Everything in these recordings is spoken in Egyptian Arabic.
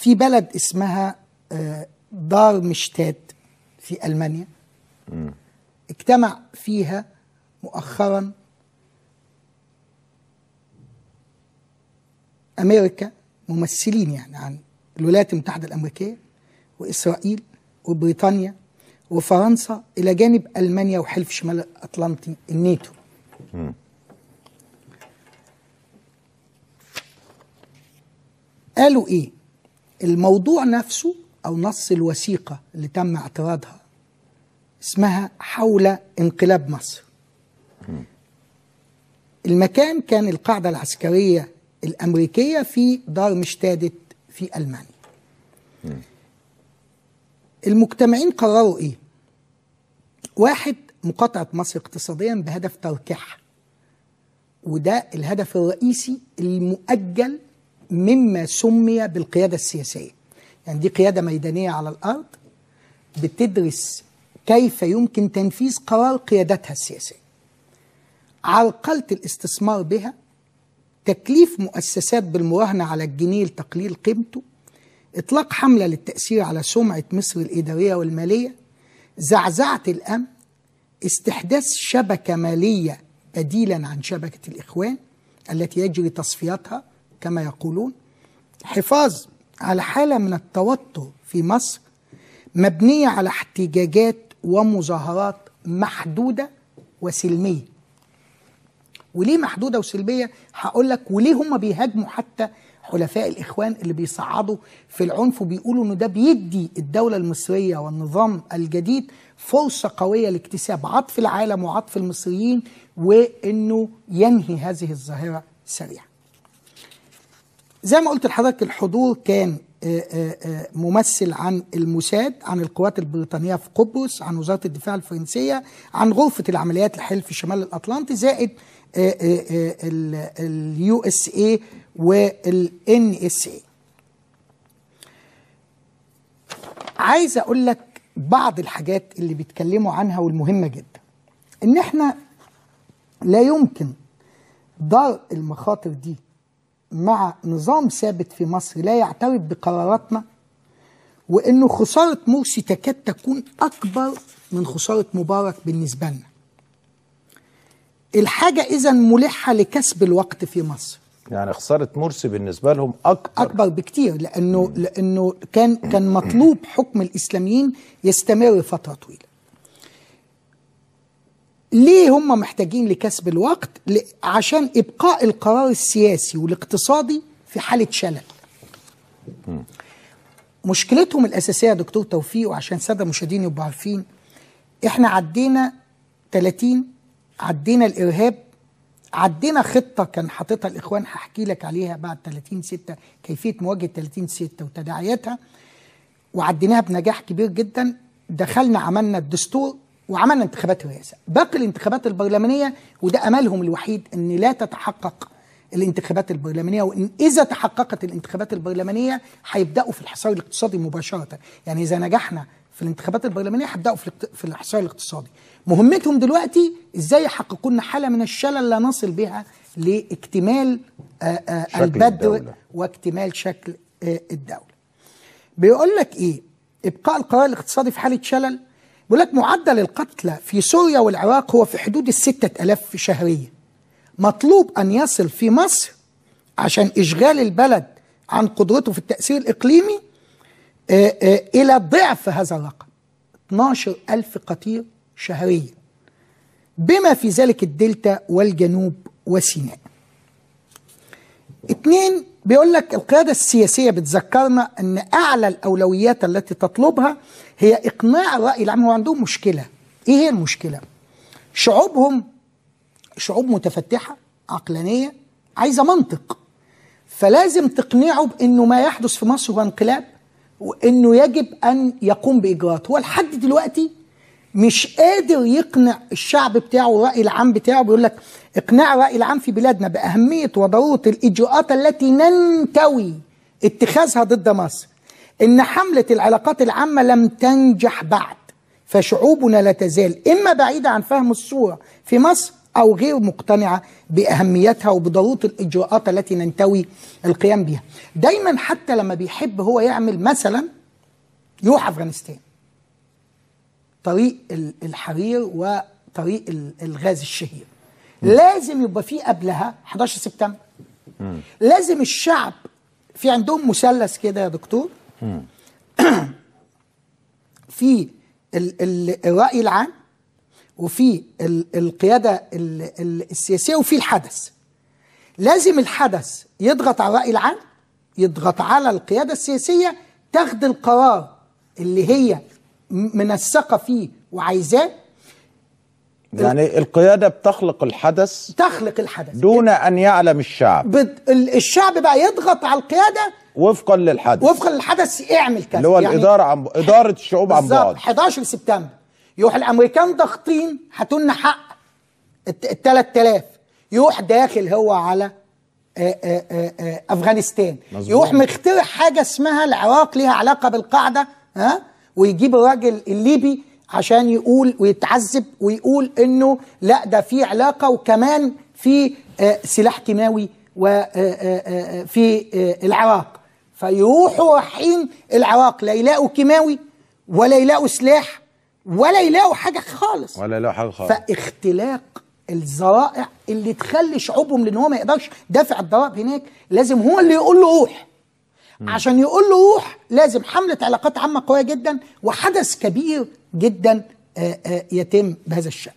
في بلد اسمها دارمشتات في ألمانيا، اجتمع فيها مؤخرا أمريكا، ممثلين يعني عن الولايات المتحدة الأمريكية وإسرائيل وبريطانيا وفرنسا، إلى جانب ألمانيا وحلف شمال الأطلنطي الناتو. قالوا إيه؟ الموضوع نفسه أو نص الوثيقة اللي تم اعتراضها اسمها حول انقلاب مصر. المكان كان القاعدة العسكرية الأمريكية في دارمشتادت في ألمانيا. المجتمعين قرروا إيه؟ واحد، مقاطعة مصر اقتصاديا بهدف تركيعها، وده الهدف الرئيسي المؤجل مما سمي بالقيادة السياسية. يعني دي قيادة ميدانية على الأرض بتدرس كيف يمكن تنفيذ قرار قيادتها السياسية. عرقلة الاستثمار بها، تكليف مؤسسات بالمراهنة على الجنيه لتقليل قيمته، إطلاق حملة للتأثير على سمعة مصر الإدارية والمالية، زعزعة الأمن، استحداث شبكة مالية بديلا عن شبكة الإخوان التي يجري تصفيتها كما يقولون، حفاظ على حالة من التوتر في مصر مبنية على احتجاجات ومظاهرات محدودة وسلمية. وليه محدودة وسلمية؟ هقول لك وليه هم بيهاجموا حتى حلفاء الإخوان اللي بيصعدوا في العنف وبيقولوا إنه ده بيدي الدولة المصرية والنظام الجديد فرصة قوية لاكتساب عطف العالم وعطف المصريين، وإنه ينهي هذه الظاهرة سريعا. زي ما قلت لحضرتك الحضور كان ممثل عن الموساد، عن القوات البريطانية في قبرص، عن وزارة الدفاع الفرنسية، عن غرفة العمليات لحلف شمال الأطلنطي، زائد ال USA وال NSA. عايز اقول لك بعض الحاجات اللي بيتكلموا عنها والمهمة جدا، ان احنا لا يمكن درء المخاطر دي مع نظام ثابت في مصر لا يعترف بقراراتنا، وانه خسارة مرسي تكاد تكون اكبر من خسارة مبارك بالنسبة لنا. الحاجة اذا ملحة لكسب الوقت في مصر. يعني خسارة مرسي بالنسبة لهم أكبر بكتير، لأنه كان مطلوب حكم الإسلاميين يستمر فترة طويلة. ليه هم محتاجين لكسب الوقت؟ عشان إبقاء القرار السياسي والاقتصادي في حالة شلل. مشكلتهم الأساسية يا دكتور توفيق، وعشان السادة المشاهدين يبقوا عارفين، إحنا عدينا 30، عدينا الإرهاب، عدينا خطة كان حاططها الإخوان هحكي لك عليها بعد 30/6، كيفية مواجهة 30/6 وتداعياتها، وعديناها بنجاح كبير جدا. دخلنا عملنا الدستور وعملنا انتخابات الرئاسة، باقي الانتخابات البرلمانية، وده أملهم الوحيد أن لا تتحقق الانتخابات البرلمانية، وإن إذا تحققت الانتخابات البرلمانية هيبدأوا في الحصار الاقتصادي مباشرة. يعني إذا نجحنا في الانتخابات البرلمانية هيبدأوا في الحصار الاقتصادي. مهمتهم دلوقتي إزاي يحققوا لنا حالة من الشلل لا نصل بها لاكتمال البدر واكتمال شكل الدولة. بيقول لك إيه؟ إبقاء القرار الاقتصادي في حالة شلل. بيقول لك معدل القتلى في سوريا والعراق هو في حدود 6000 شهريا، مطلوب أن يصل في مصر عشان إشغال البلد عن قدرته في التأثير الإقليمي إلى ضعف هذا الرقم، 12,000 قتيل شهريا، بما في ذلك الدلتا والجنوب وسيناء. 2، بيقول لك القيادة السياسية بتذكرنا أن أعلى الأولويات التي تطلبها هي إقناع الرأي العام. هو عندهم مشكلة. إيه هي المشكلة؟ شعوبهم شعوب متفتحة عقلانية عايزة منطق، فلازم تقنعه بأنه ما يحدث في مصر هو انقلاب، وأنه يجب أن يقوم بإجراءات. هو لحد دلوقتي مش قادر يقنع الشعب بتاعه والرأي العام بتاعه. بيقول لك إقناع الرأي العام في بلادنا بأهمية وضرورة الإجراءات التي ننتوي اتخاذها ضد مصر، إن حملة العلاقات العامة لم تنجح بعد، فشعوبنا لا تزال إما بعيدة عن فهم الصورة في مصر أو غير مقتنعة بأهميتها وبضرورة الإجراءات التي ننتوي القيام بها. دايما حتى لما بيحب هو يعمل مثلا يروح أفغانستان، طريق الحرير وطريق الغاز الشهير، لازم يبقى فيه قبلها 11 سبتمبر. لازم الشعب في عندهم مثلث كده يا دكتور، في الرأي العام، وفي القيادة السياسية، وفي الحدث. لازم الحدث يضغط على الرأي العام، يضغط على القيادة السياسية، تاخد القرار اللي هي منسقة فيه وعايزاه. يعني القيادة بتخلق الحدث، تخلق الحدث دون أن يعلم الشعب. الشعب بقى يضغط على القيادة وفقا للحدث، وفقا للحدث اعمل كذا، اللي هو يعني الإدارة عن إدارة الشعوب عن بعد. 11 سبتمبر يروح الأمريكان ضاغطين، هاتوا لنا حق ال 3000، يروح داخل هو على أفغانستان. مزبوط. يروح مخترع حاجة اسمها العراق ليها علاقة بالقاعدة، ها، ويجيب الراجل الليبي عشان يقول ويتعذب ويقول انه لا ده في علاقة، وكمان في سلاح كيماوي وفي العراق. فيروحوا رايحين العراق لا يلاقوا كيماوي ولا يلاقوا سلاح ولا يلاقوا حاجة خالص، ولا يلاقوا حاجة خالص. فاختلاق الذرائع اللي تخلي شعوبهم، لان هو ما يقدرش دافع الضرائب هناك، لازم هو اللي يقول له روح. عشان يقول له روح لازم حملة علاقات عامة قوية جدا وحدث كبير جدا يتم بهذا الشأن.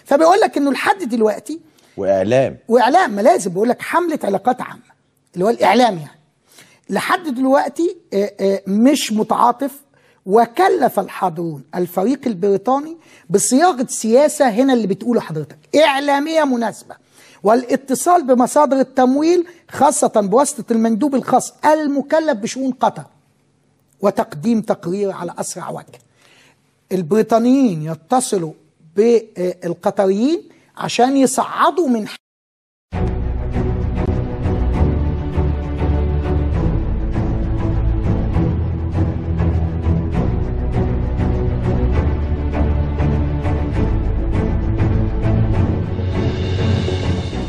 فبيقول لك انه لحد دلوقتي واعلام، ما لازم، بيقول لك حملة علاقات عامة اللي هو الاعلام، يعني لحد دلوقتي مش متعاطف. وكلف الحاضرون الفريق البريطاني بصياغة سياسة، هنا اللي بتقوله حضرتك، إعلامية مناسبة، والاتصال بمصادر التمويل خاصة بواسطة المندوب الخاص المكلف بشؤون قطر، وتقديم تقرير على أسرع وجه. البريطانيين يتصلوا بالقطريين عشان يصعدوا من